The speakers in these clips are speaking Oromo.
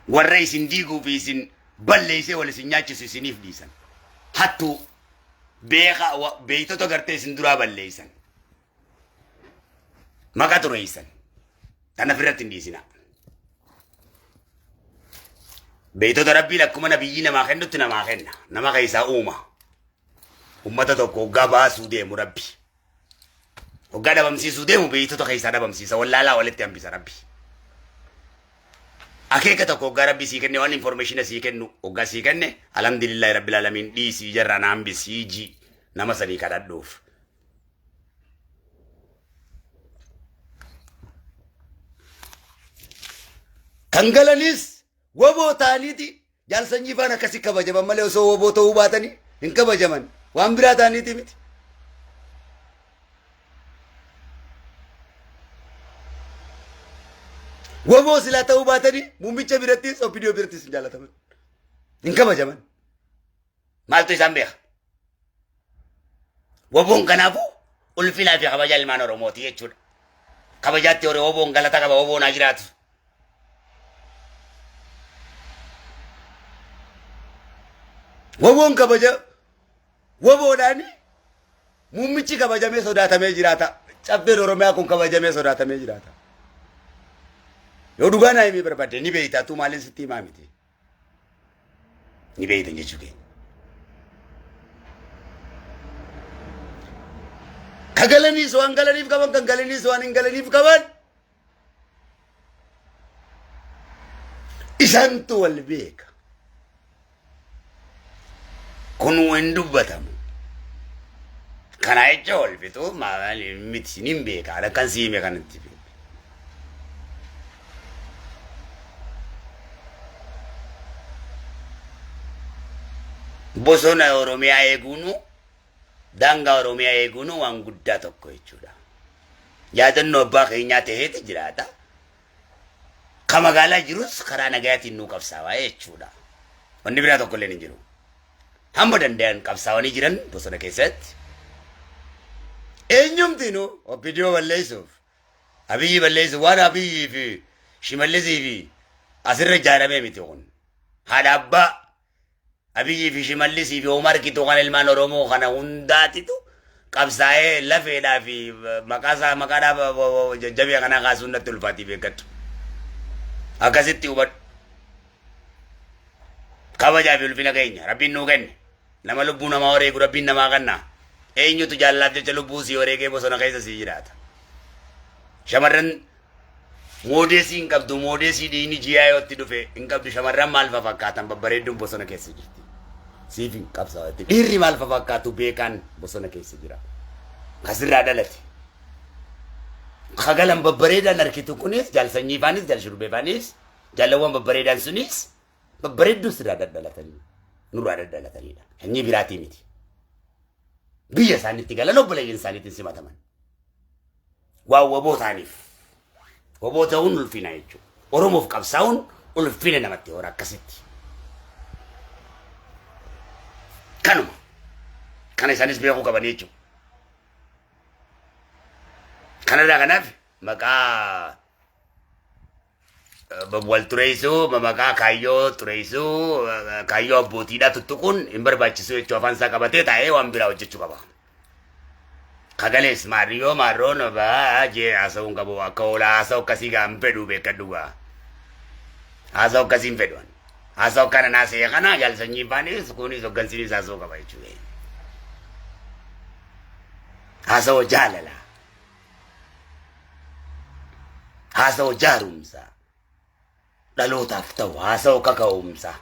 Warra isin diiguu fi isin balleessee wal isin nyaachisu isiniif dhiisan. Hattuu beeka beektota gartee isin duraa balleessan. Maqa xureessan. Tan ofirratti hin dhiisina. Beektota Rabbiin akkuma nabiyyii namaa kennutti namaa kenna. Nama keessaa uuma. Ummata tokko hoggaa baasuu deemu Rabbi. Hoggaa dhabamsiisuu deemu beektota keessaa dhabamsiisa. Wallaalaa walitti hambisa Rabbi. Akeeka tokko hoggaa Rabbi sii kenne waan information sii kennu hoggaa sii kenne alhamdulillahi rabbil alamiin dhiisii jarraa na hambisii ji nama sanii kadhadhuuf. Kan galanis waboo ta'aniiti jaal sanyii faan akkasi kabajaman malee osoo waboo ta'uu baatanii hin kabajaman. Waan biraa ta'aniiti miti. Waboo silaa ta'uu baatanii muummicha birattis OPDO birattis hin jaalataman. Hin kabajaman. Maaltu isaan beeka? Waboon kanaafuu ulfinaa fi kabaja ilmaan Oromooti jechuudha. Kabajaatti hore waboon galata qaba waboon haa jiraatu. Waboon kabaja waboodhaan muummichi kabajamee sodaatamee jiraata. Caffeen Oromiyaa kun kabajamee sodaatamee jiraata. Yoo dhugaa naa himii barbaadde ni beektaa tuu maaliin sitti himaa miti. Ni beektan jechuu keenya. Ka galaniis waan galaniif qaban, kan galaniis waan hin galaniif qaban. Isaantu wal beeka. Kun hin dubbatamu. Kana jecha wal fixuu maal miti nin beeka. Akkan si hime kanatti beeka. Bosona Oromiyaa eeguunu daangaa Oromiyaa eeguunu waan guddaa tokko jechuudha. Yaadannoo abbaa keenyaa ta'eeti jiraata. Ka magaalaa jirus karaa nagayaatiin nuu qabsaawaa jechuudha. Wanni biraa tokko illee hin jiru. Hamma danda'an qabsaawanii jiran bosona keessatti. Eenyumtiinuu OPDO balleessuuf Abiyyi balleessuuf waan Abiyyii fi Shimallisii fi asirra ijaaramee miti kun. Haadha abbaa Abiyyii fi Shimallisii fi Omar Kituu kan ilmaan Oromoo kana hundaatitu qabsaa'ee lafeedhaa fi maqaa isaa maqaa dhaaba jajjabee kanaa kaasuun natti ulfaatii beekadhu. Akkasitti hubadhu. Kabajaa fi ulfina keenya Rabbiin nuu kenne. Nama lubbuu namaa wareegu Rabbiin namaa kenna. Eenyutu jaalalaaf jecha lubbuu sii wareegee bosona keessa sii jiraata. Shamarran moodeesii hin qabdu moodeesii dhiigni ji'aa yoo itti dhufe hin qabdu shamarran maal fa fakkaatan babbareedduun bosona keessa jirti. Siif hin qabsaa'atti. Dhiirri maal fa fakkaatu beekaan bosona keessa jira. Kasirraa dhalate. Kagalan babbareedaan arkitu kunis jaal sanyii faanis jaal shurbee faanis jaalawwan babbareedaan sunis babbareedduu sirraa dadhalatanii nurraa dadhalatanidha. Sanyii biraatii miti. Biyya isaaniitti galan obboleeyyan isaaniitiin simataman. Waan waboo ta'aniif. Waboo ta'uun ulfina jechuudha. Oromoof qabsaa'uun ulfina namatti hora akkasitti. Kanuma. Kana isaanis beekuu qaban jechuudha. Kanarraa kanaaf maqaa wal xureessuu, maqaa kaayyoo xureessuu, kaayyoo abbootiidhaa tuttuquun hin barbaachisu jechuu afaan isaa qabatee taa'ee waan biraa hojjechuu qaba. Kagalees maarriyoo maarroon baa jee haasa'uu hin qabu akka hoolaa haasa'u akkasii gaa hin fedhu beekadhu gaa. Haasa'u akkasii hin fedhu. Haasa'u akkana naasa'e kana jaal sanyii faanis kunis hoggansiinis haasa'uu qaba jechuudha. Haasa'u jaalalaa. Haasa'u jaarumsaa. Dhalootaaf ta'u haasa'u kaka'umsaa.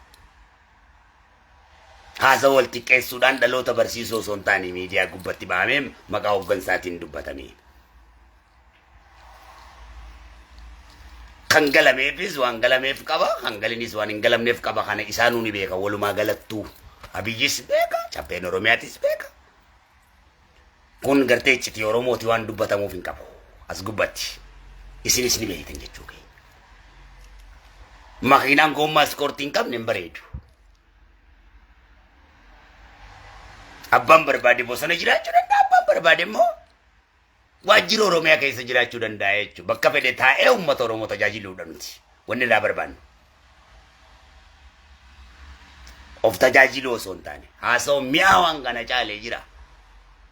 Haasa'u wal xiqqeessuudhaan dhaloota barsiisuu osoo hin taane miidiyaa gubbatti bahamee maqaa hoggansaatiin dubbatame. Kan galameefis waan galameef qaba, kan galinis waan hin galamneef qaba. Kana isaanuu ni beeka walumaa galattuu. Abiyyis beeka, Caffeen Oromiyaatis beeka. Kun gartee iccitii Oromooti waan dubbatamuuf hin qabu. As gubbatti. Isinis ni beektan jechuu keenya. Makiinaan goommaa iskoortii hin qabne hin bareedu. Abbaan barbaade bosona jiraachuu danda'a, abbaan barbaade immoo waajjira Oromiyaa keessa jiraachuu danda'a jechuudha. Bakka fedhe taa'ee uummata Oromoo tajaajiluudha nuti. Wanni irraa barbaannu. Of tajaajiluu osoo hin taane haasa'u mi'aawaan kana caalee jira.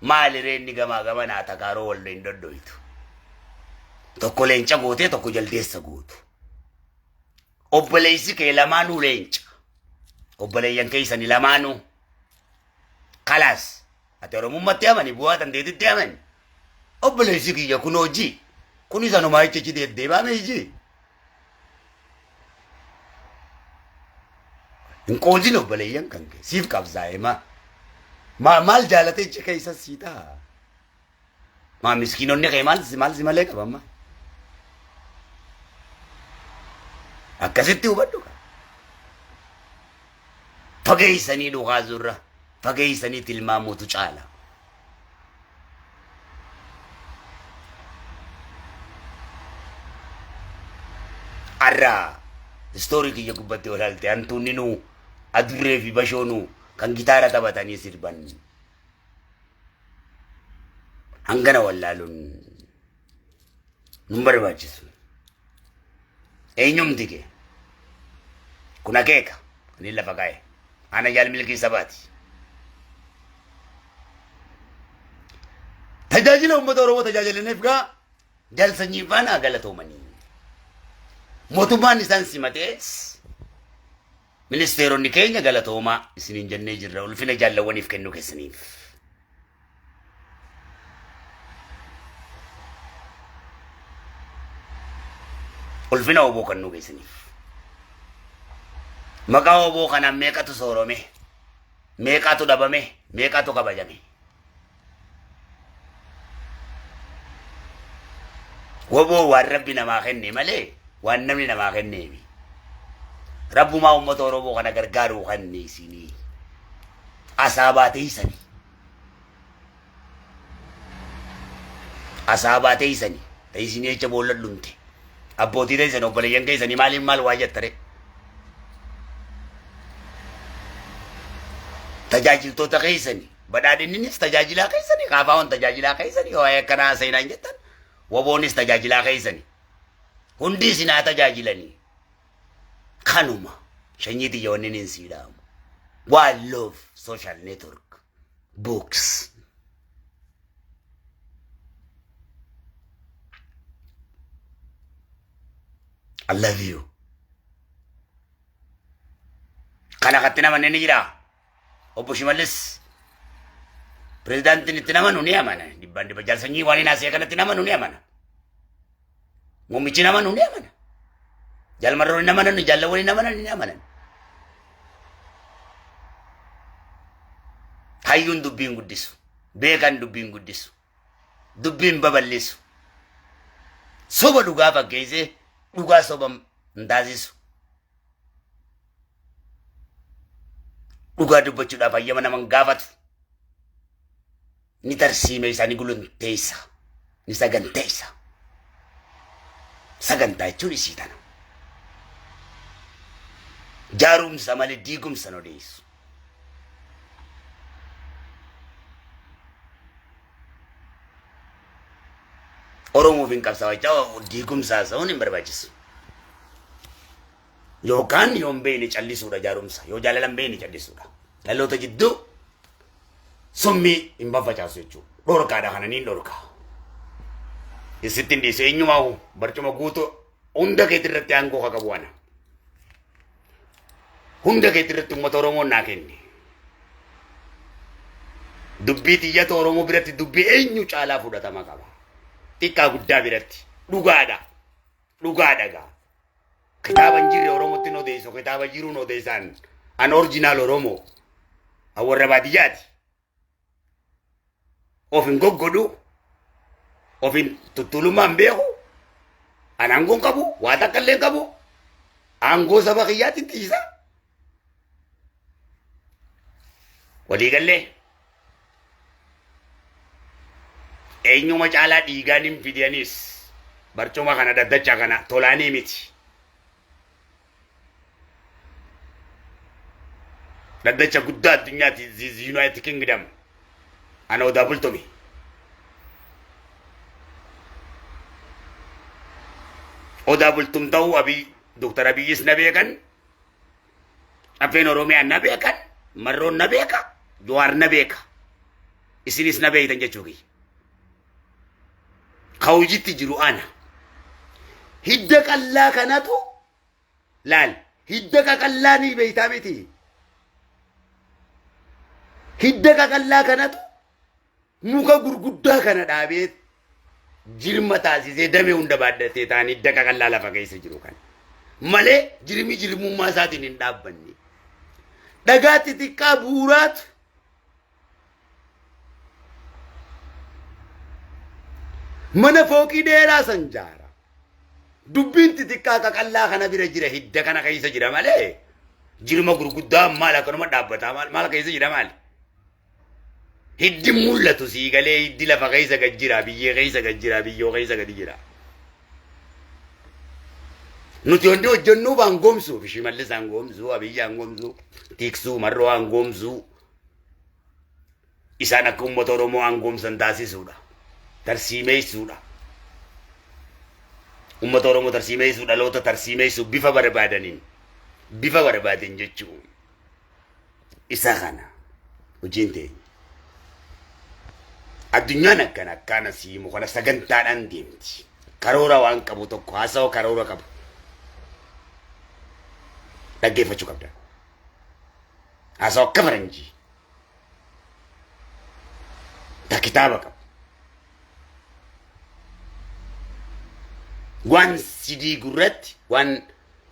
Maali reenni gamaa gamanaa takaaroo wal hin dhodhoytu. Tokko leenca gootee tokko jaldeessa gootu. Obboleessi kee lamaanuu leenca. Obboleeyyan keessani lamaanuu. Kalaas ati Oromummatti amani bu'aa dandeetitti amani. Obboleessi kiyya kun hojii. Kunis anumaa jecha achi deddeebaame iji. Hin qoodin obboleeyyan kan kee siif qabsaa'e maa. Maal jaalatee ija keessa sii ta'a. Maa miskiinonni kee maal si maal si malee qaban maa. Akkasitti hubadhu kaa. Fageessanii dhukaasuurra fageessanii tilmaamuutu caala. Arraa istoorii kiyya gubbatti ol halte hantuunni nuu adurree fi bashoonuu kan gitaara taphatanii sirban. Hangana wallaaluun nun barbaachisu. Eenyumti kee? Kun akeeka. Kan inni lafa kaa'e. Ana jaal milkii sabaati. Tajaajila uummata Oromoo tajaajilaniif gaa jaal sanyii faana galatoomanii. Mootummaan isaan simatees ministeeronni keenya galatoomaa isiniin jennee jirra ulfina jaallawwaniif kennuu keessaniif. Ulfina oboo kennuu keessaniif. Maqaa oboo kanaan meeqatu soorome, meeqatu dhabame, meeqatu kabajame. Woboo waan rabbi namaa kenne malee waan namni namaa kenneemi. Rabbumaa uummata Oromoo kana gargaaruu kenne isinii. Asaabaa teessanii. Asaabaa teessanii. Teessinii jecha boolla dhumte. Abbootii teessan obboleeyyan keessanii maaliif maal waa jettare? Tajaajiltoota keessanii badhaadhinninis tajaajilaa keessanii kaafaawwan tajaajilaa keessanii waa'ee akkanaa seenaan jettan waboonis tajaajilaa keessanii hundi isin haa tajaajilanii kanuma shanyii tiyya wanni niin sii dhaamu. One love social network books. I love you. Kana katti namanne ni jira. Obbo Shimallis pirezidaantiin itti namanu ni amana. Dhibbaan dhibba jaalsanyii waan hin haasa'e kanatti namanu ni amana. Muummichi namanu ni amana. Jaalmarroon ni amanan, jaalawwan ni amanan ni amanan. Hayyuun dubbiin guddisu, beekan dubbiin guddisu, dubbiin babal'isu. Soba dhugaa fakkeessee dhugaa soba hin taasisu. Dhugaa dubbachuudhaaf hayyama nama hin gaafatu. Ni tarsiime isaa ni gulunteessa. Ni saganteessa. Sagantaa jechuun isii tana. Jaarumsa malee diigumsa hin odeessu. Oromoof hin qabsaa'u jechaa diigumsa haasa'uun hin barbaachisu. Yookaan yoo hin beekne callisuudha jaarumsa. Yoo jaalala hin beekne callisuudha. Dhaloota jidduu summii hin faffacaasu jechuudha. Dhorkaadha kana niin dhorka. Isitti hin dhiisu eenyumaa barcuma guutuu hunda keetti irratti aangoo haa qabu ana. Hunda keetti irratti uummata Oromoo naa kenne. Dubbii tiyyata Oromoo biratti dubbii eenyu caalaa fudhatama qaba. Xiqqaa guddaa biratti dhugaadha. Dhugaadha gaa. Kitaaba hin jirre Oromootti hin odeessu. Kitaaba jiruun odeessaan an original Oromoo. An warra baadiyyaati. Of hin goggodhu. Of hin tuttulummaa hin beeku. An aangoo hin qabu. Waa takka illee hin qabu. Aangoo saba kiyyaatti tiisa. Waliigallee. Eenyuma caalaa dhiigaan hin fidianis barcuma kana daddacha kana tolaanii miti. Daddacha guddaa addunyaati this United Kingdom. Ana odaa bultume. Odaa bultum ta'uu Abiy Dr. Abiyyis na beekan. Caffeen Oromiyaa na beekan, Marroon na beeka, Jawaar na beeka. Isinis na beektan jechuu kiyya. Ka hojiitti jiru ana. Hidda qallaa kanatu laal. Hidda qaqallaa ni beektaa miti. Hidda qaqallaa kanatu muka gurguddaa kana dhaabee jirma taasisee damee hunda baadhatee ta'an hidda qaqallaa lafa keessa jiru kana. Malee jirmi jirmummaa isaatiin hin dhaabbanne. Dhagaa xixiqqaa bu'uuraatu mana fooqii dheeraa san jaara. Dubbiin xixiqqaa qaqallaa kana bira jira hidda kana keessa jira malee jirma gurguddaa maal akkanuma dhaabbataa maal maal keessa jira maali? Hiddi mul'atu sii galee hiddi lafa keessa gad jira biyyee keessa gad jira biyyoo keessa gadi jira. Nuti wanti hojjennuuf aangoomsuuf Shimallis aangoomsuu Abiyyi aangoomsuu tiksuu Marroo aangoomsuu isaan akka uummata Oromoo aangoomsan taasisuudha. Tarsiimeessuudha. Uummata Oromoo tarsiimeessuu dhaloota tarsiimeessuu bifa barbaadaniin bifa barbaadan jechuun isa kana hojiin teenya. Addunyaan akkana akkana siimu kana sagantaadhaan deemti. Karoora waan qabu tokko haasawa karoora qabu. Dhaggeeffachuu qabda. Haasawa akka faranjii. Ta kitaaba qabu. Waan si diigu irratti waan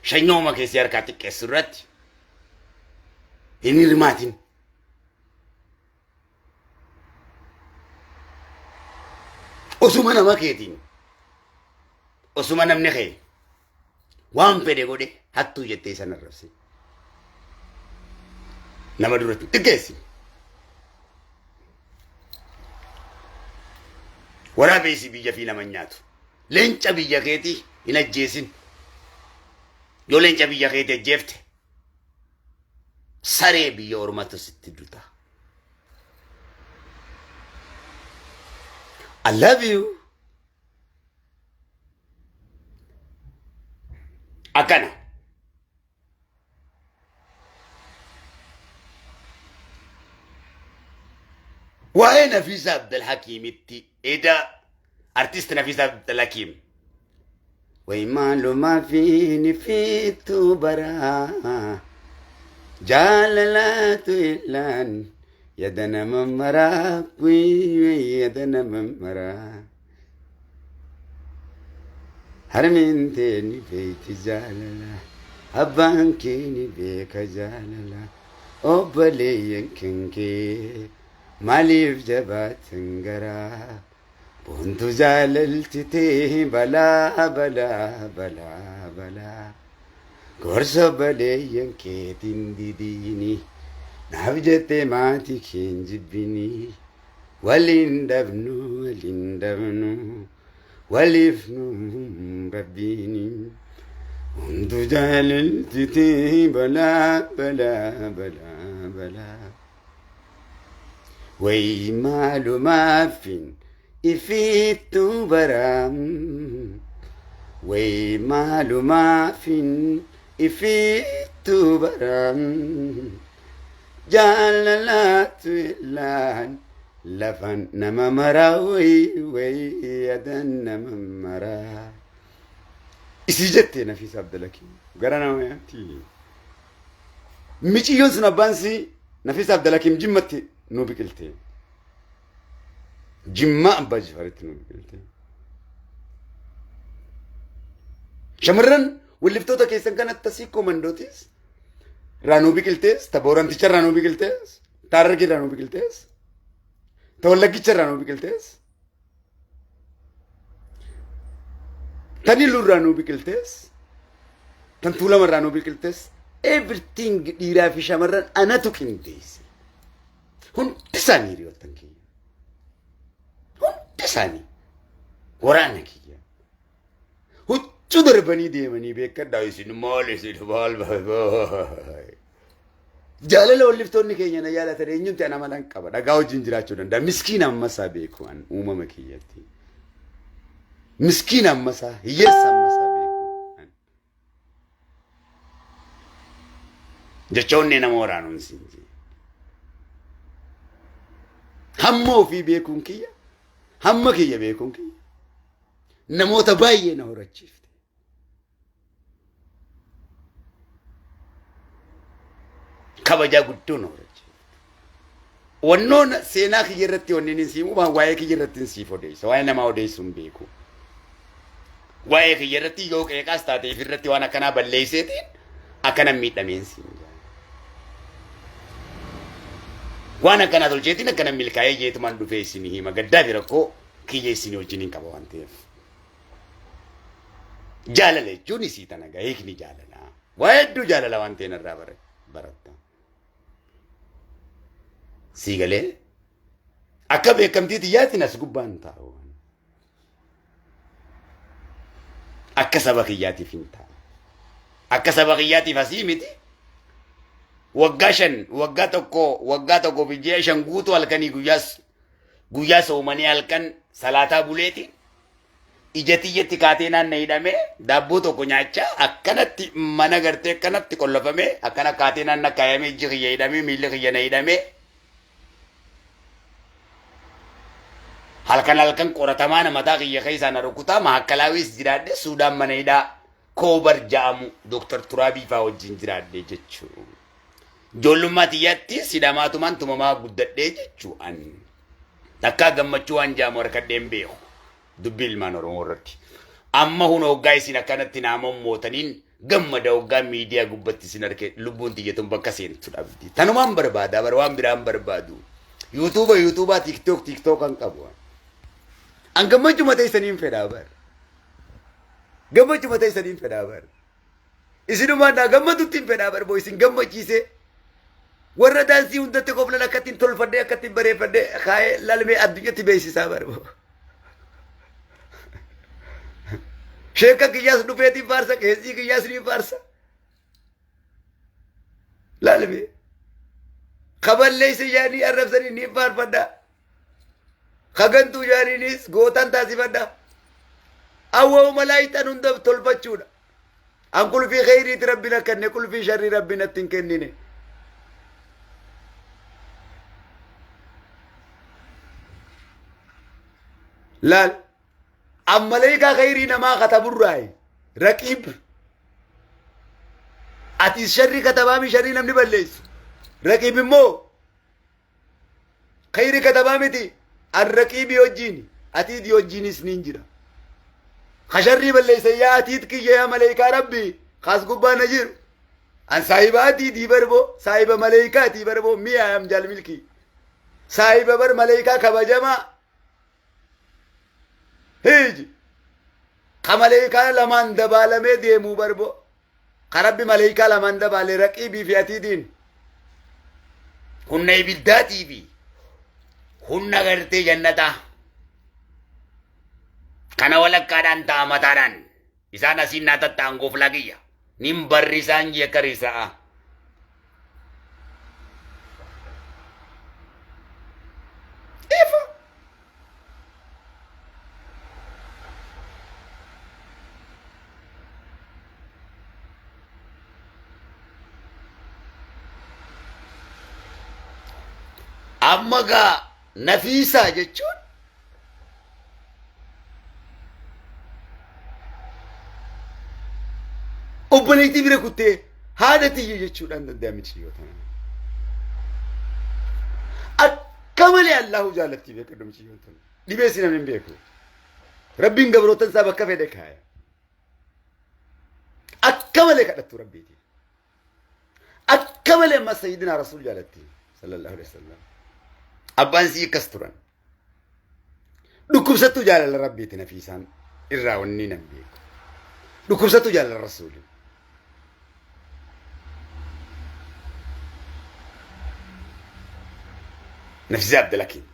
shanyooma keessi harkaa xiqqeessu irratti hin hirmaatin. Osuma nama keetiin osuma namni kee waan fedhe godhe hattuu jettee isa arrabsin. Nama duratti xiqqeessi. Waraabeessi biyya fi nama nyaatu. Leenca biyya keetii hin ajjeesin. Yoo leenca biyya keetii ajjeefte saree biyya ormatu sitti duta. I love you. Akkana. Waa'ee Nafiisa Abdulhakiimitti eda artist Nafiisa Abdulhakiim. Way maalumaa fi ni fiittuu baraa jaalalaatu illaan yada nama maraa yada nama maraa. Harmeen tee ni beeyti jaalala abbaan kee ni beeka jaalala obboleeyyan kan kee maaliif jabaatan garaa boontu jaalalti tee balaa balaa balaa balaa gorsa obboleeyyan keetiin didiini naaf jettee maatii keen jibbinii. Waliin dhabnu waliin dhabnu waliif nu rabbiini. Homtu jaalalti tee balaa balaa balaa balaa. Way maalumaafin ifittu baraa. Way maalumaafin ifittu baraa. Jaalalaatu illaan lafan nama maraa wayi wayi yadan nama maraa. Isii jettee Nafiisa Abdalakiin gara nama nyaatti. Miciyyoon sun abbaan sii Nafiisa Abdalakiin jimmatti nu biqilte. Jimmaa abbaa Jifaaritti nu biqilte. Shamarran walliftoota keessan kan akka Siikoo Mandootis irraa nuu biqiltees, ta Booranticha irraa nuu biqiltees, ta Harargee irraa nuu biqiltees, ta Wallaggicha irraa nuu biqiltees, ta Niluu irraa nuu biqiltees, tan Tuulama irraa nuu biqiltees, everything dhiiraa fi shamarran anatu qindeesse. Hundi isaanii hiriyoottan kiyya. Hundi isaanii waraana kiyya. Huccuu darbanii deemanii beekadhaa isin maal isin maal Jaalala walliftoonni keenya na jaalatan eenyutti an amalan qaba. Dhagaa wajjin jiraachuu danda'a. Miskiina ammasaa beeku an uumama kiyyatti. Miskiina ammasaa hiyyeessa ammasaa beeku. Jecha onnee nama waraanuun siin jee. Hamma ofii beekuun kiyya, hamma kiyya beekuun kiyya namoota baay'ee na horachiifte. Kabajaa guddoo na horachiifte. Wannoon seenaa kiyya irratti wanni inni siif waan waa'ee kiyya irratti hin siif odeessa. Waa'ee namaa odeessuu hin beeku. Waa'ee kiyya irratti yoo qeeqaas taate if irratti waan akkanaa balleesseetiin akkana miidhameen siin jaa. Waan akkanaa tolcheetiin akkana milkaa'ee jeetumaan dhufee isin hima. Gaddaa fi rakkoo kiyya isin wajjin hin qaba waan ta'eef. Jaalala jechuun isii tana gaa hiikni jaalalaa. Waa hedduu jaalala waan ta'e narraa baratta. Sii galee akka beekamtii tiyyaatiin as gubbaan taa'u. Akka saba kiyyaatiif hin taa'u. Akka saba kiyyaatiif asii miti. Waggaa 5, waggaa 1, waggaa 1 fi ji'a 5 guutuu halkanii guyyaas guyyaa soomanii halkan salaataa buleetiin ija tiyyatti kaatee naanna hidhamee daabboo tokko nyaachaa akkanatti mana gartee akkanatti qollofamee akkana kaatee naanna kaayamee ijji kiyya hidhamee miilli kiyya na hidhamee halkan halkan qoratamaa na mataa kiyya keessaa na rukutaa mahakkalaawiis jiraadhe Suudaan mana hidhaa koobar ja'amu Dooktar Turaabii faa wajjin jiraadhe jechuu. Ijoollummaa tiyyatti sidhamaatumaan tumamaa guddadhee jechuu an. Takkaa gammachuu waan jaamu harkadhee hin beeku. Dubbii ilmaan Oromoo irratti. Amma hun hoggaa isin akkanatti naa mommootaniin gammada hoggaa miidiyaa gubbatti isin arke lubbuun tiyya tun bakka seentu dhabdi. Tanumaan barbaada bara waan biraan barbaadu. Yuutuuba yuutuubaa tiiktook tiiktook kan qabu. An gammachuma teessaniin fedhaa bara. Gammachuma teessaniin fedhaa bara. Isinumaan naa gammadutti hin fedhaa barboo isin gammachiisee warra daansii hundatti koflan akka ittiin tolfadhee akka ittiin bareeffadhee kaa'ee lalmee addunyatti beeksisaa barboo. Sheekka kiyyaas dhufeetiin faarsa qeessii kiyyaas ni faarsa. Lalmee. Kaballeessa yaanii arrabsanii ni faarfadha. Kagantuu yaaniinis gootaan taasifadha. Awwaa malaayixan hunda tolfachuudha. An qulfii kheyriiti rabbi na kenne qulfii sharrii rabbi natti hin kennine. Laal an maleeykaa kheyrii namaa kataburraayi raqiib atis sharrii katabaami sharrii namni balleessu raqiib immoo Khayri katabaa miti an raqiibii wajjiin atiidii wajjiinis niin jira. Ka sharrii balleeysan yaa atiid kiyya yaa maleeykaa rabbii kaas gubbaa na jiru. An saahiba atiidii barboo saahiba maleeykaatii barboo mi'a am jaal milkii. Saahiba bar maleeykaa kabajamaa. Hiiji. Ka maleeykaa lamaan dabaalamee deemuu barboo. Ka Rabbi maleeykaa lamaan dabaale raqiibii fi atiidiin. Humna ibiddaatii fi humna gartee jannataa. Kana walakkaadhaan ta'a mataadhaan. Isaan asiin naa tatta'an gooflaa kiyya. Nin barrisaan jee akka risa'a. Ifa. Amma gaa nafiisaa jechuun obboleettii bira kuttee haadha tiyya jechuudhaan danda'a miti yoo ta'an. Akka malee Allahu jaalatti beekadhu miciyyoon tun. Dhibee si namni hin beeku. Rabbiin gabrootan isaa bakka fedhe kaaya. Akka malee kadhattu Rabbiiti. Akka malee amma Sayyidina Rasuul jaalatti sallallahu alaihi wasallam. Abbaan sii akkas turan. Dhukkubsattuu jaalala Rabbiiti nafiisaan irraa wanni nan beeku. Dhukkubsattuu jaalala Rasuuli. Nafisee Abdelakiin.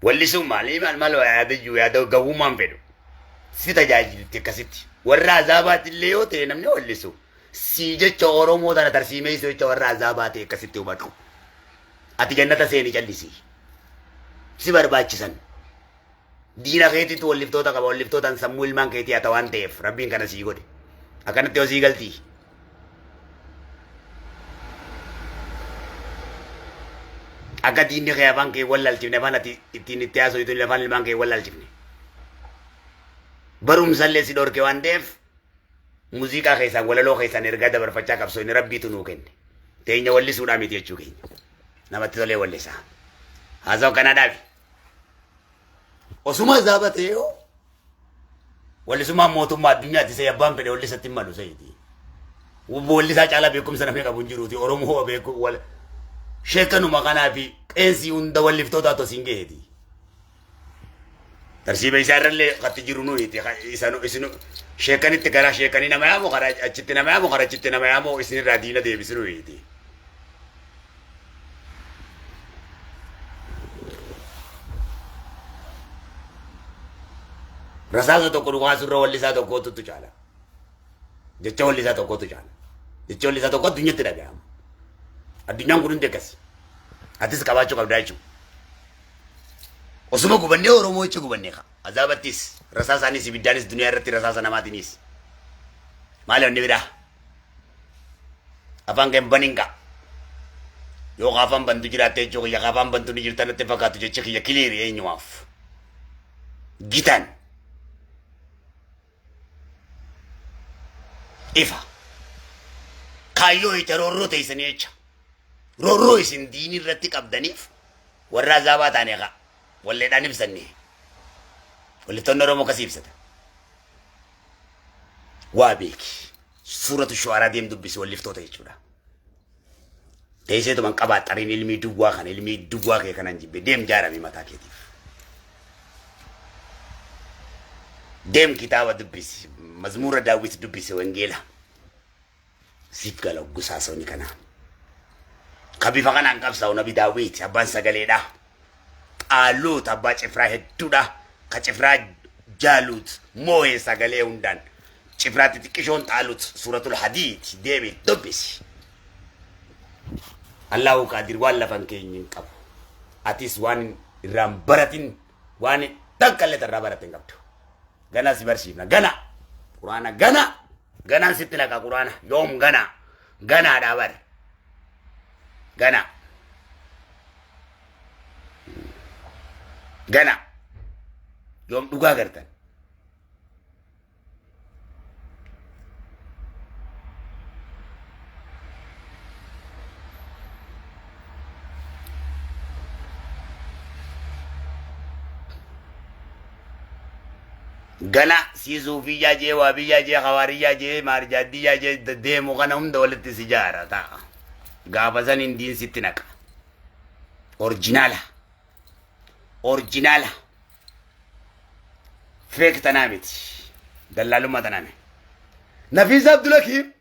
Wallisuun maalii maal maal yaada iyyuu yaada gawwummaan fedhu. Si tajaajilti akkasitti. Warra azaabaatti illee yoo ta'e namni wallisu. Sii jecha Oromoo tana tarsiimeessu jecha warra azaabaa ta'e akkasitti hubadhu. Ati jannata seeni callisii. Si barbaachisan. Diina keetiitu walliftoota qaba. Walliftootaan sammuu ilmaan keetii hata waan ta'eef rabbiin kana sii godhe. Akkanatti yoo sii galtii. Akka diinni kee afaan kee wallaalchifne afaan ati ittiin itti haasoytu afaan ilmaan kee wallaalchifne. Barumsallee si dhorke waan ta'eef muuziqaa keessaan walaloo keessaan ergaa dabarfachaa qabsoo inni rabbiitu nuu kenne. Teenya wallisuudhaa miti jechuu keenya. Namatti tolee wallisaa. Haasawa kanaa dhaabi. Osuma azaaba ta'ee hoo wallisummaan mootummaa addunyaatti isa abbaan fedhe wallisatti hin malu sayiti. Wallisaa caalaa beekumsa namni qabu hin jiruuti. Oromoo beeku wal sheekanuma kanaa fi qeensii hunda walliftootaa tosiin gaheeti. Tarsiiba isaa irrallee katti jiru nuyi isa isin sheekanitti karaa sheekanii nama yaamu karaa achitti nama yaamu karaa achitti nama yaamu isinirraa diina deebisu nuyiiti. Rasaasa tokko dhukaasurra wallisaa tokkootu caala. Jecha wallisaa tokkootu caala. Jecha wallisaa tokko addunyatti dhaga'ama. Addunyaan kun hundi akkasi. Atis qabaachuu qabdaa jechuudha. Osuma gubannee Oromoo jecha gubannee kaa. Azaabattis rasaasaanis ibiddaanis duniyaa irratti rasaasa namaatiinis. Maali wanni biraa? Afaan kee hin banin kaa. Yoo afaan bantu jiraatte jechuu kiyya afaan bantu ni jirta natti fakkaatu jechi kiyya kiliiri eenyumaaf. Gitan. Ifa. Kaayyoo jecha roorroo teessanii jecha. Roorroo isin diinii irratti qabdaniif warra azaabaa taane kaa. Walleedhaan ibsanne. Wallittoonni Oromoo akkasii ibsatan. Waa beeki. Suuratu shu'araa deem dubbisi walliftoota jechuudha. Teesseetuman qabaa xariin ilmii duwwaa kana ilmii duwwaa kee kanan jibbe deem jaarame mataa keetiif. Deem kitaaba dubbisi mazmuura daawwit dubbisi wangeela. Siif gala gusaa soni kanaa. Ka bifa kanaan qabsaa'u nabi daawwiti abbaan sagaleedha. Xaaluut abbaa cifraa hedduudha. Ka cifraa jaaluut moo'ee sagalee hundaan. Cifraa xixiqqishoon xaaluut suuratul hadiid deemi dubbisi. Allahu qaadir waan lafan keenya hin qabu. Atis waan irraan baratin waan takka illee irraa baratte hin qabdu. Gana si barsiifna gana. Quraana gana. Ganaan sitti naqa quraana yoom gana. Ganaadhaa bar. Gana. Gana. Yoom dhugaa gartan. Gana sii suufiyyaa jee waabiyyaa jee hawaariyyaa jee maarjaaddiyyaa jee deemu kana hunda walitti si jaara ta'a. Gaafa san hindiin sitti naqa. Orjinaala. Orjinaala. Feek tanaa miti. Dallaalummaa tanaa miti. Nafiisa Abdulakiim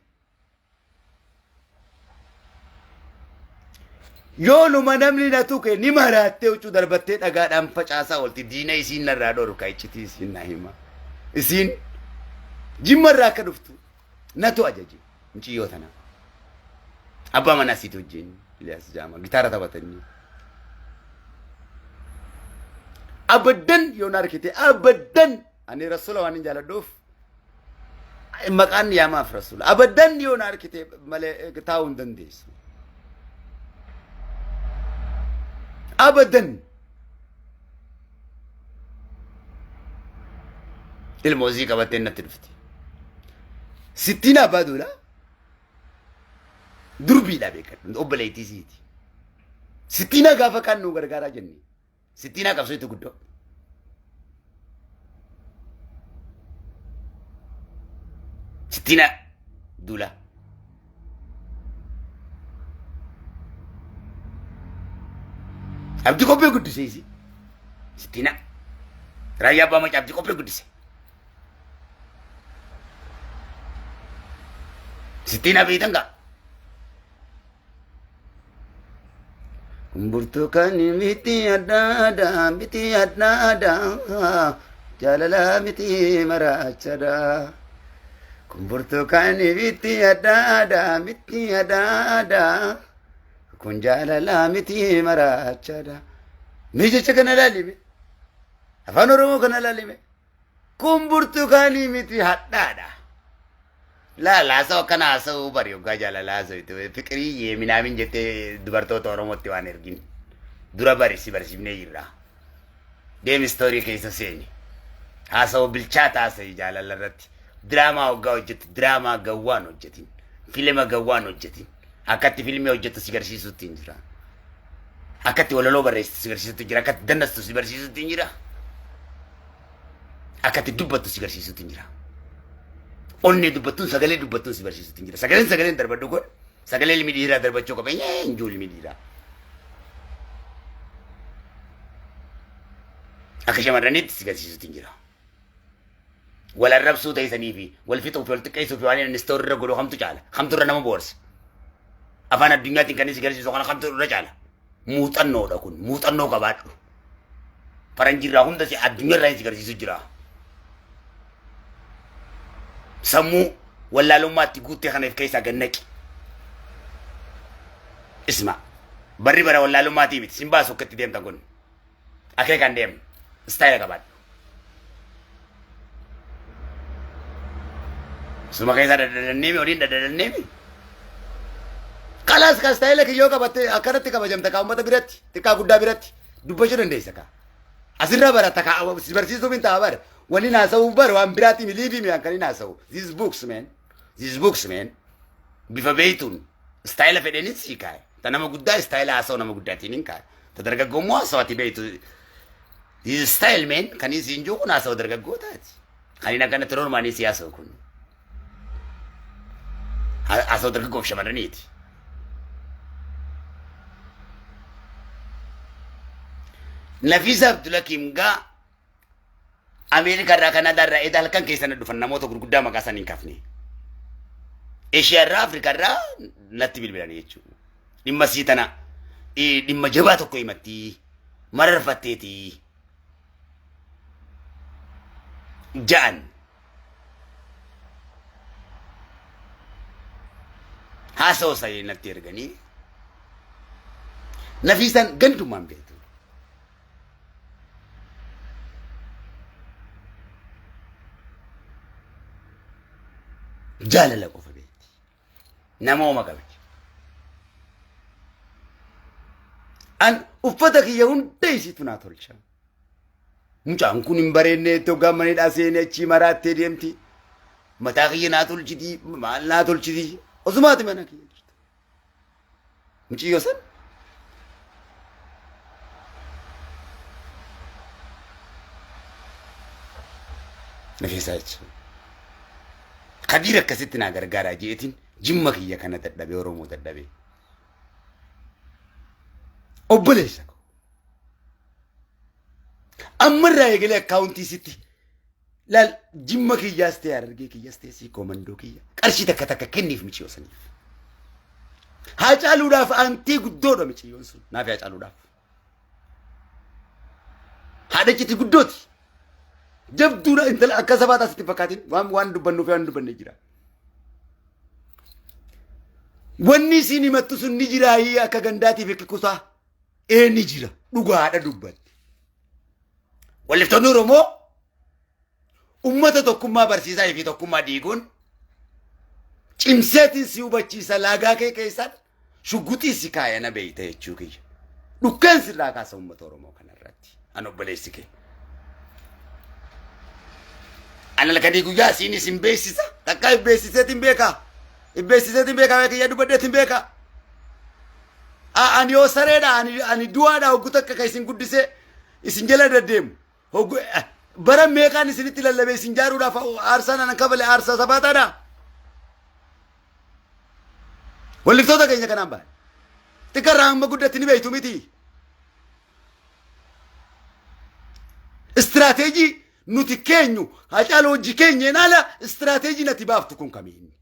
yoonuma namni na tuqe ni maraattee huccuu darbattee dhagaadhaan facaasaa oolti. Diina isiin narraa dhorka iccitii isiin na hima. Isiin jimma irraa akka dhuftu natu ajaje muciyyoo tana. Abbaa manaa isiitu wajjin Iliyaas Jaama gitaara taphatanii. Abaddan yoo na argite abaddan ani rasuula waan hin jaaladhuuf maqaan yaamaaf rasuula abaddan yoo na argite malee taa'uu hin dandeessu. Abaddan ilmoo isii qabattee natti dhufti. Sittiin abbaa duulaa durbiidha beekadhu obboleettii isiiti. Sittiinaa gaafa kaan nu gargaaraa jenne. Sittiinaa qabsoo itti guddoo. Sittiinaa duulaa. Abdii qophee guddise isii. Sittiinaa. Raayyaa abbaa macaa abdii qophee guddise. Sittiinaa beektan gaa. Burtukaani miti adda addaa miti adda addaa jaalala miti maraachadha. Kun burtukaani miti adda addaa miti adda addaa kun jaalala miti maraachadha. Mee jecha kana ilaalime. Afaan Oromoo kana ilaalime. Kun burtukaanii miti hadhaadha. Laala haasa'u akkana haasa'uu bari hoggaa jaalala haasa'u fiqirii yeeminaamin jettee dubartoota Oromootti waan ergin. Dura bari si barsiifnee jirra. Deemi story keessa seeni. Haasa'u bilchaata haasa'i jaalala irratti. Diraamaa hoggaa hojjettu diraamaa gawwaan hojjetin. Filima gawwaan hojjetin. Akkatti filmii hojjettu si garsiisuutti hin jira. Akkatti walaloo barreessitu si garsiisuutti hin jira. Akkatti dandastu si barsiisuutti hin jira. Akkatti dubbattu si garsiisuutti hin jira. Onnee dubbattuun sagalee dubbattuun si barsiisuutti hin jira. Sagaleen sagaleen darbadhu kun sagalee ilmi dhiiraa darbachuu qaba. Hin jiru ilmi dhiiraa. Akka shamarraniitti si garsiisuutti hin jira. Wal arrabsuu ta'isanii fi wal fixuu fi wal xiqqeessuu fi waan inni istoorri irra godhu kamtu caala? Kamtu irra nama boorsa? Afaan addunyaatiin kan inni si garsiisu kana kamtu irra caala? Muuxannoodha kun. Muuxannoo qabaadhu. Faranjiirraa hunda si addunyaarraa si garsiisu jira. Sammuu wallaalummaatti guuttee kana of keessaa gad naqi. Isma. Barri bara wallaalummaatii miti. Sin baasu akka itti deemtan kun. Akeekaan deemu. Istaayila qabaadhu. Suma keessaa daddadanneemi waliin daddadanneemi. Kalaas ka istaayila kiyyoo qabatte akkanatti kabajamta kaa uummata biratti xiqqaa guddaa biratti dubbachuu dandeessa kaa. Asirraa barata kaa si barsiisuuf hin ta'a bara. Waliin haasa'uuf bara waan biraatti miliifii mi'aan kan hin haasa'u. These books man. These books man. Bifa beeytuun istaayila fedheenis sii kaa'e. Ta nama guddaa istaayila haasa'u nama guddaatiin hin kaa'e. Ta dargaggoo immoo haasa'u ati beeytu. This style man kan isiin jiru kun haasa'u dargaggootaati. Kan inni akkanatti normaalii si haasa'u kun. Haasa'u dargaggoof shamarraniiti. Nafiisa Abdulakiim gaa Ameerikaa irraa Kanaadaa irraa edaa halkan keessa na dhufan namoota gurguddaa maqaa isaanii hin kaafne. Eeshiyaa irraa Afrikaa irraa natti bilbilan jechuudha. Dhimma sii tana dhimma jabaa tokko himatti mararfatteeti ja'an. Haasawaa isaanii natti erganii Nafiisaan gandummaan beektu. Jaalala qofa beekti. Namooma qabdi. An uffata kiyya hunda isiitu naa tolcha. Mucaan kun hin bareenne itti hoggaan manidhaa seenee achii maraattee deemti. Mataa kiyya naa tolchiti, maal naa tolchiti. Osumaati mana kiyya jirti. Muciyyoo san Nafeesaa jechuudha. Kadiir akkasitti naa gargaaraa jeetiin jimma kiyya kana dadhabee Oromoo dadhabee. Obboleessa koo. Ammarraa eegalee akkaawuntii sitti laal jimma kiyyaas ta'e harargee kiyyaas ta'e sii koomandoo kiyya qarshii takka takka kenniif miciyoo saniif. Haa caaluudhaaf aantii guddoodha miciyyoon sun naaf haa caaluudhaaf. Haadha iccitii guddooti. Jabduudha intala akka sabaa taasitti fakkaatiin waan waan dubbannuuf waan dubbanne jira. Wanni isiin himattu sun ni jiraayii akka gandaatiif akka kutaa. Ee ni jira dhugaadha dubbatti. Walliftoonni Oromoo ummata tokkummaa barsiisaa fi tokkummaa diiguun cimseetiin si hubachiisa laagaa kee keessaan shugguxii si kaayana beeyta jechuu kiyya. Dhukkeen sirraa kaasa ummata Oromoo kanarratti. An obboleessi kee. An halkanii guyyaa isiin isin beeksisa. Takkaa if beeksiseetiin beekaa. If beeksiseetiin beekaa kiyya dubbadheetiin beekaa. Ani yoo sareedha ani du'aadha hoggu takka kan isin guddisee isin jala deddeemu. Hoggu bara meeqaan isinitti lallabee isin jaaruudhaaf aarsaan anan kafale aarsaa sabaataadha. Walliftoota keenya kanaan baane. Xiqqarraa hamma guddatti ni beektu miti. Istiraateejii nuti keenyu Hacaaluu hojii keenyeen ala istiraateejiin ati baaftu kun kamiin?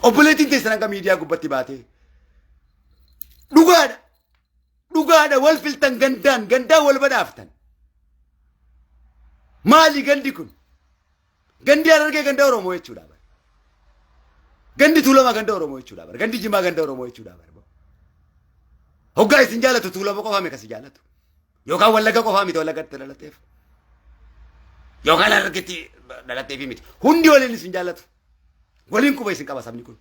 Obboleettiin teessan hanga miidiyaa gubbatti baatee. Dhugaadha. Dhugaadha wal filtan gandaan gandaan wal badhaaftan. Maali gandi kun? Gandi Harargee ganda Oromoo jechuudha. Gandi Tuulamaa ganda Oromoo jechuudha. Gandi Jimaa ganda Oromoo jechuudha. Hoggaa isin jaalatu Tuulama qofaa miti si jaalatu. Yookaan Wallagga qofaa miti Wallaggatti dhalateef. Yookaan Harargetti dhalateef miti. Hundi waliin isin jaalatu. Waliin quba isin qaba sabni kun.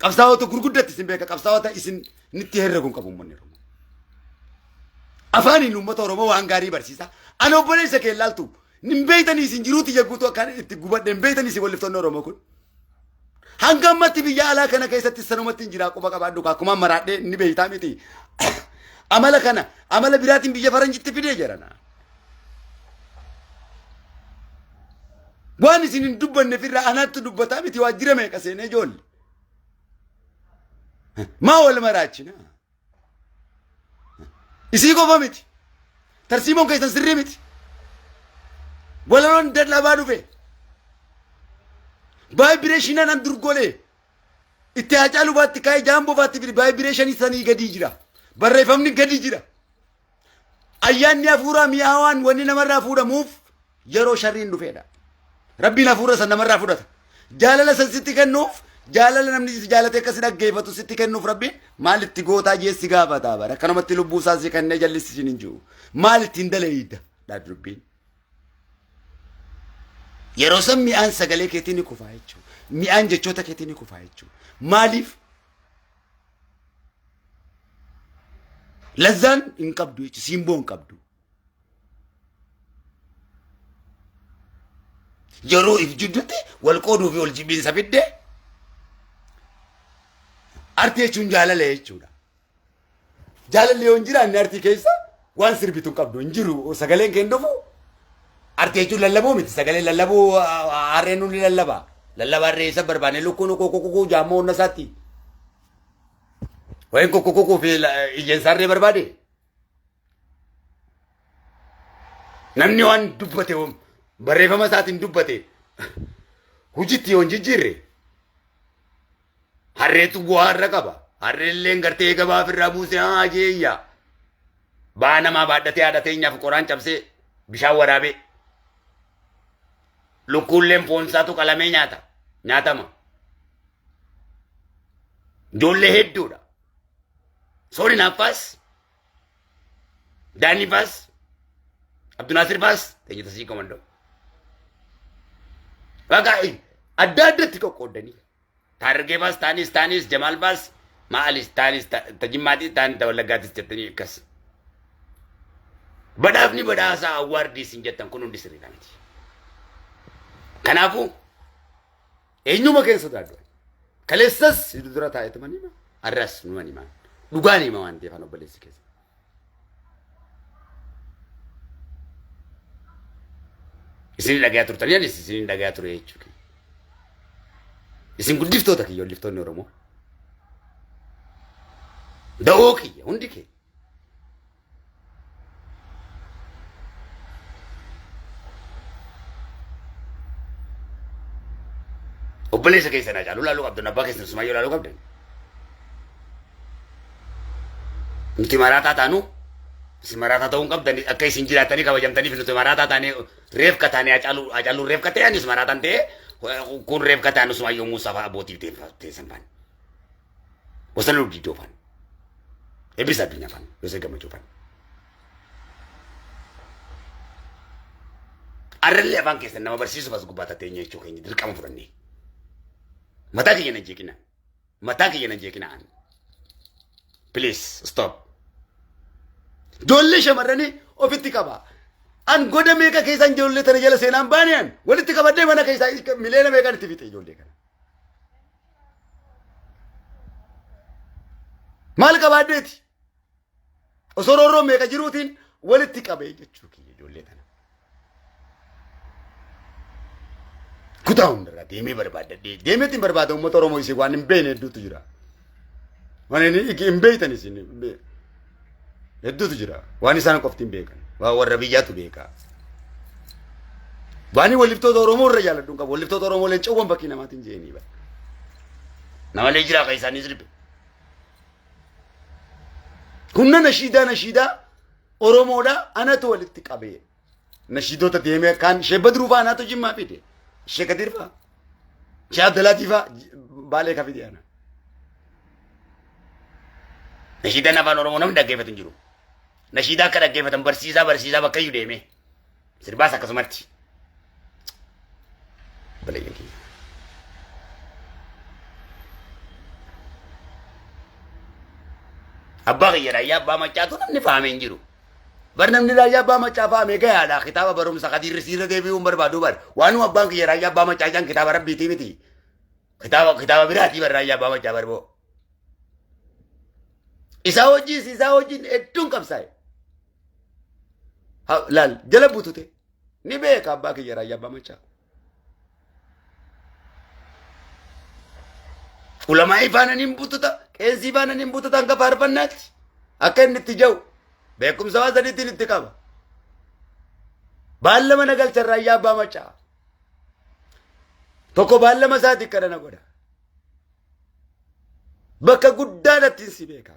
Qabsaa'ota gurguddatti isin beeka. Qabsaa'ota isin nitti herregu hin qabu uummanni Oromoo. Afaaniin uummata Oromoo waan gaarii barsiisa. Ani obboleessa kee ilaaltu. Hin beektanii isin jiruuti yagguutu akkaan itti gubadhe hin beektanii isin walliftoonni Oromoo kun. Hanga ammatti biyya alaa kana keessatti sanumatti hin jiraa quba qabaadhu akkuma maraadhee ni beektaa miti. Amala kana amala biraatiin biyya faranjitti fidee jirana. Waan isin hin dubbanne firra anaatti dubbataa miti waajjira meeqa seenee ijoolle. Maa wal maraachina? Isii qofa miti. Tarsiimoon keessan sirrii miti. Walaloon dadhabaa dhufe. Vaayibireeshinaan an durgolee. Itti Haacaaluu baatti kaa'ee jaamboo baatti fide vaayibireeshinii sanii gadii jira. Barreeffamni gadi jira. Ayyaanni hafuuraa mi'aawaan wanni namarraa fuudhamuuf yeroo sharriin dhufeedha. Rabbiin hafuura san namarraa fudhata. Jaalala san sitti kennuuf jaalala namni si jaalate akka si dhaggeeffatu sitti kennuuf Rabbiin maal itti gootaa jee si gaafata bara. Akkanumatti lubbuu isaa si kennee jallisi siin hin jiru. Maal ittiin daleeyda dha dubbiin. Yeroo san mi'aan sagalee keetii ni kufaa jechuudha. Mi'aan jechoota keetii ni kufaa jechuudha. Maaliif? Lazzaan hin qabdu jechuudha. Simboo hin qabdu. Yeroo if jidduutti wal qooduu fi wal jibbiinsa fidde artii jechuun jaalala jechuudha. Jaalalli yoo hin jiraanne artii keessa waan sirbitu hin qabdu hin jiru sagaleen kee hin dhufu. Artii jechuun lallabuu miti sagalee lallabuu harreen hundi lallaba. Lallaba harree isa barbaanne lukkuun kukukukuu jaammoo hunda isaatti. Wayin kukukukuu fi iyyeensa harree barbaade. Namni waan dubbate barreeffama isaatiin dubbate hojiitti yoo hin jijjiirre harreetu bu'aa irra qaba. Harreelleen gartee gabaaf irraa buusee haa jeeyya. Ba'aa namaa baadhatee haadha teenyaaf qoraan cabsee bishaan waraabee. Lukkuulleen foonsaatu qalamee nyaata. Nyaatama. Ijoollee hedduudha. Sooriin Affaas, Daanii Faas, Abdunaasir Faas, teenyota sii komandoo. Baqa adda addatti qoqqoodanii. Taargee Faas, Taanis, Taanis, Jamaal Faas, Ma'alis, Taanis, Tajimmaatis, Taanis, Tawallaggaatis jettanii akkas. Badhaafni badhaasaa awwaardii isin jettan kun hundi sirriidha miti. Kanaafuu Eenyuma keessa sodaadhu. Kaleessas si dura taa'eetuman hima. Har'as numan hima. Dhugaan hima waan ta'eef an obboleessi keessa. Isin dhagayaa turtanii anis isin dhagayaa ture jechuudha. Isin guddiftoota kiyya walliftoonni Oromoo. Da'oo kiyya hundi kee. Obboleessa keessan Hacaaluu laaluu qabdan, abbaa keessan Sumayyoo laaluu qabdan. Nuti maraataa taanu isin maraataa ta'uu hin qabdan akka isin jiraatanii kabajamtaniif nuti maraataa taanee reefka taanee Hacaaluu Hacaaluu reefka ta'e anis maraataan ta'e kun reefka taanu Sumayyoo Muusaa fa'a abbootiif teessan faana. Bosona Didoo faana. Eebbisa addunyaa faana. Yoosef Gammachuu faana. Arrallee afaan keessan nama barsiisuuf as gubbaa tatteenya jechuu keenya dirqama fudhannee. Mataa kiyya nan jeeqina. Mataa kiyya nan jeeqina an. Please stop. Ijoollee shamarranii ofitti qaba. An goda meeqa keessaan ijoollee tana jala seenaan baane an walitti qabadhee mana keessaa miliyoona meeqaan itti fixe ijoollee kana. Maal qabaaddeeti? Osoo roorroo meeqa jiruutiin walitti qabee jechuu kiyya ijoollee tana. Kutaa hundarraa deemee barbaadadhee deemeetiin barbaada uummata Oromoo isin waan hin beekne hedduutu jira. Waan hin beektan isin hedduutu jira. Waan isaan qofti hin beekan. Waan warra biyyaatu beeka. Waan walliftoota Oromoo irra jaaladhu hin qabu. Walliftoota Oromoo leencawwan bakkii namaatiin je'anii bara. Namalee jiraa kan isaanii sirbe. Humna nashiidaa nashiidaa Oromoodha anatu walitti qabee. Nashiidota deemee kaan ishee Badruu fa'aa anatu Jimmaa fide. Ishee Kadir fa'aa. Ishee Abdalaatii fa'aa Baalee ka fide ana. Nashiidaan afaan Oromoo namni dhaggeeffatu hin jiru. Nashiidaa akka dhaggeeffatan barsiisaa barsiisaa bakka iyyuu deemee. Sirbaas akkasumatti. Obboleeyyan kiyya. Abbaa kiyya raayyaa abbaa maccaatu namni fahamee hin jiru. Bar namni raayyaa abbaa maccaa fahamee gayaadha. Kitaaba barumsa kadiirri siirra deebi'uu hin barbaadu bar. Waanuma abbaan kiyya raayyaa abbaa maccaa jedhan kitaaba rabbiitii miti. Kitaaba kitaaba biraatii bar raayyaa abbaa maccaa barboo. Isaa wajjin isaa wajjin hedduun qabsaa'e. Laal jala butute ni beeka abbaa kiyya raayyaa abbaa maccaa. Ulamaa'ii faana ni bututa, qeensii faana ni bututa hanga faarfannaatti. Akka inni itti jiru beekumsa waan sadiitiin itti qaba. Baallama na galchan raayyaa abbaa maccaa. Tokko baallama isaati kana na godha. Bakka guddaa nattiin si beeka.